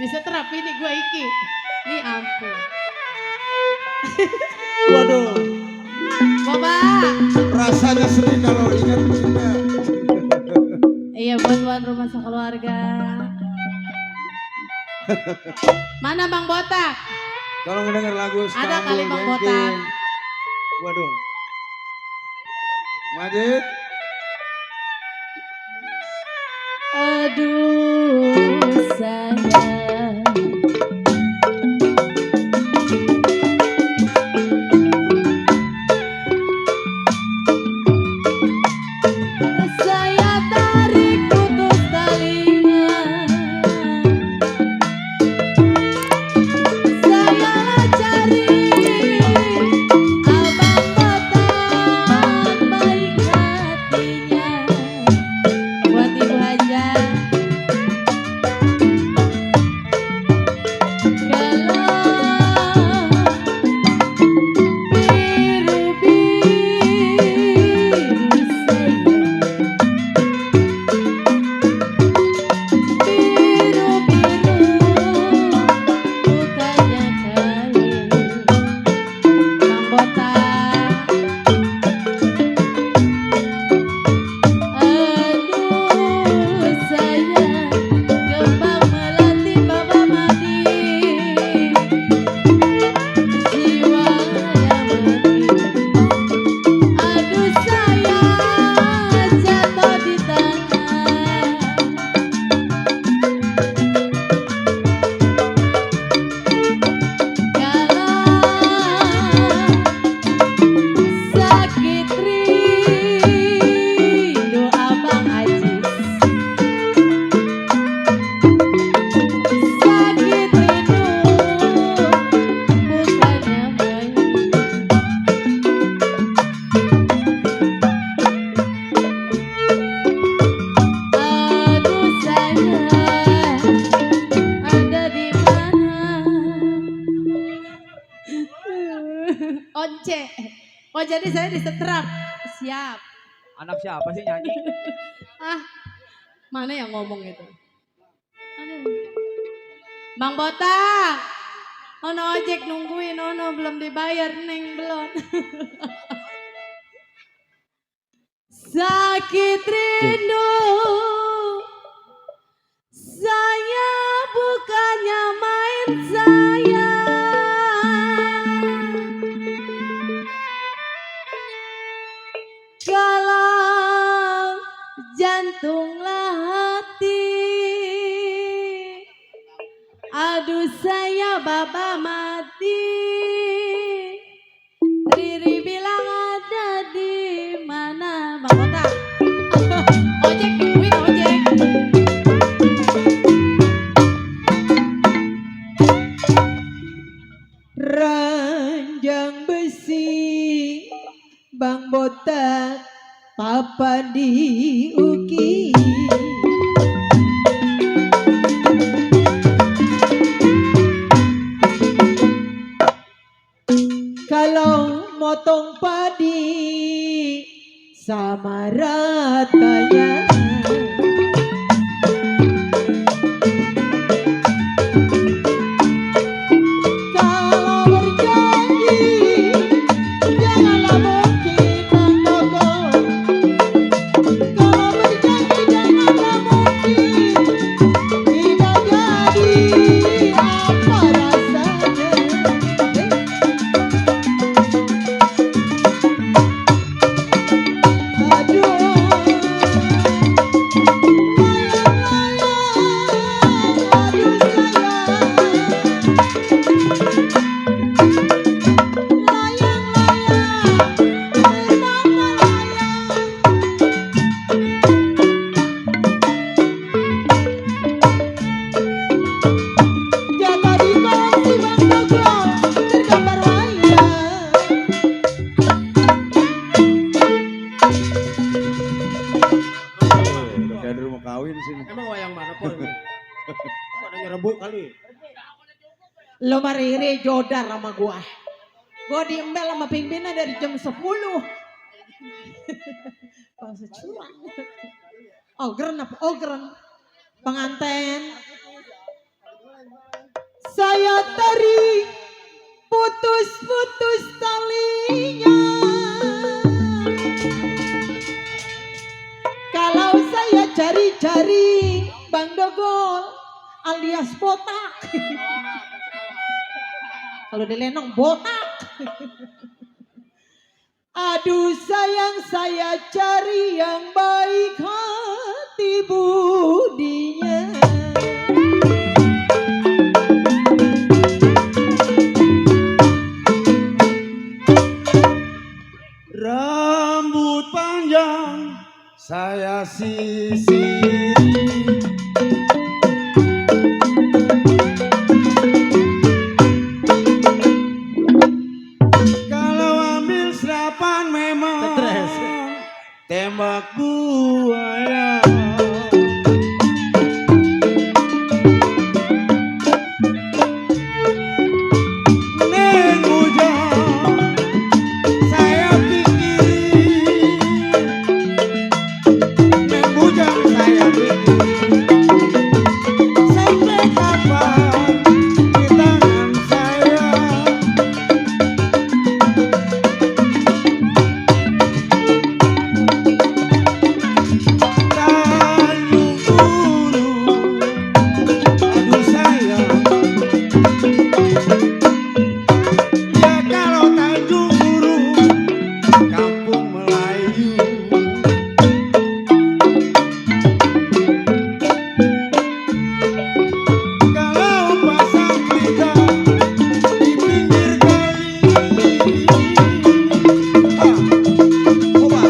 Disetrap ini gue iki. Nih ampun. Waduh, Boba. rasanya sedih kalau ingat Bunda. Iya buat tuan rumah sekeluarga. Mana Bang Botak? Kalau mendengar lagu Ada Istanbul kali Bang Banking. Botak. Waduh. Majid. Aduh sayang. Saya tarik putus talinya. Saya cari abang botak baik hatinya. Buat Ibu Haja. Aduh saya jatuh di tangan. Kalau sakit rindu abang Ajis. Sakit rindu bukannya main. Aduh sayang ada di mana? Once. Oh jadi saya disetrap. Siap. Anak siapa sih nyanyi? Ah, mana yang ngomong itu? Aduh. Bang Botak. Ono ojek nungguin, ono belum dibayar, neng belum. Sakit rindu, saya bukannya main sayang. Kalau jantunglah hati, aduh saya baba mati. Riri bilang ada di mana? Bang Botak. Ojek nungguin ojek. Ranjang besi Bang Botak papan diuki. Kalau motong padi sama ratanya. Kalau berjanji janganlah mungkin Bang Dogo. Kalau berjanji janganlah mungkin. Tidak jadi apa rasanya. Lo mariri jodar sama gua. Gua diembel sama pimpinan dari jam 10. Bangsa curang. Ogren apa? Ogren. Penganten. saya tarik putus-putus talinya. Kalau saya cari-cari Bang Dogol alias botak. Kalau dilenong botak. Aduh sayang, saya cari yang baik hati budinya. Rambut panjang saya sisiri, kalau ambil serapan memang tembak buaya. Neng Ujang saya pikiri, Neng Ujang saya pikiri, sampai kapan di tangan saya. Tanjung Buru, aduh sayang, ya kalau Tanjung Buru kampung Melayu. Kalau pasang berita di pinggir kali, ah, coba.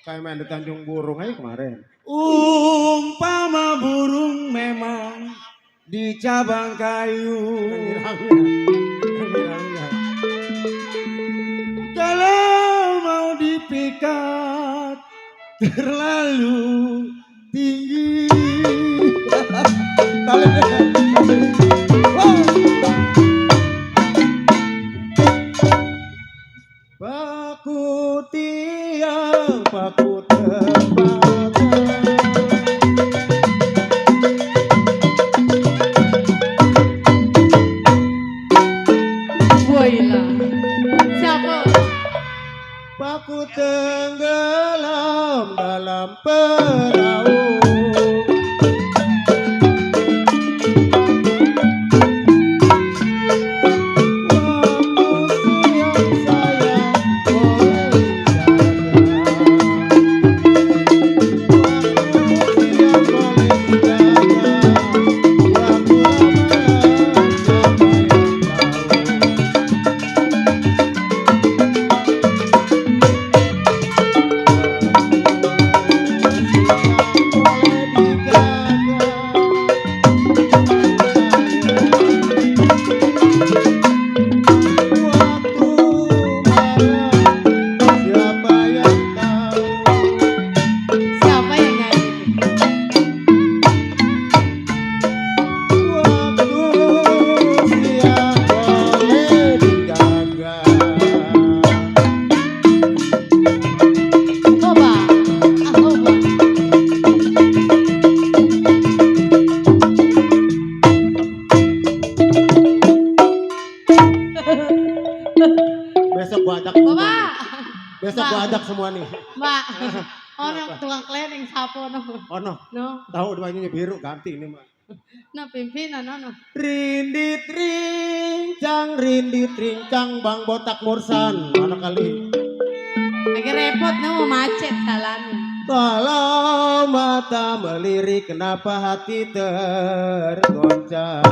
Kayak main di Tanjung Burung aja kemarin. Umpama burung memang di cabang kayu. Kalau mau dipikat terlalu tinggi. Paku tiang, paku terbakar. Woila. Siapa? Paku tenggelam dalam perahu. Waktu siang saya boleh Siapa yang nyanyi? Coba. Ah, coba. Besok gua ajak Coba. semua nih. Besok gua Mbak. ajak semua nih. Mbak. Orang tukang cleaning sapo no. Oh no, No. tahu bajunya biru ganti ini mah. No pimpinan no. Rindit rincang Bang Botak Mursan. Mana kali? Lagi repot no macet jalan. Kalau mata melirik kenapa hati tergoncang.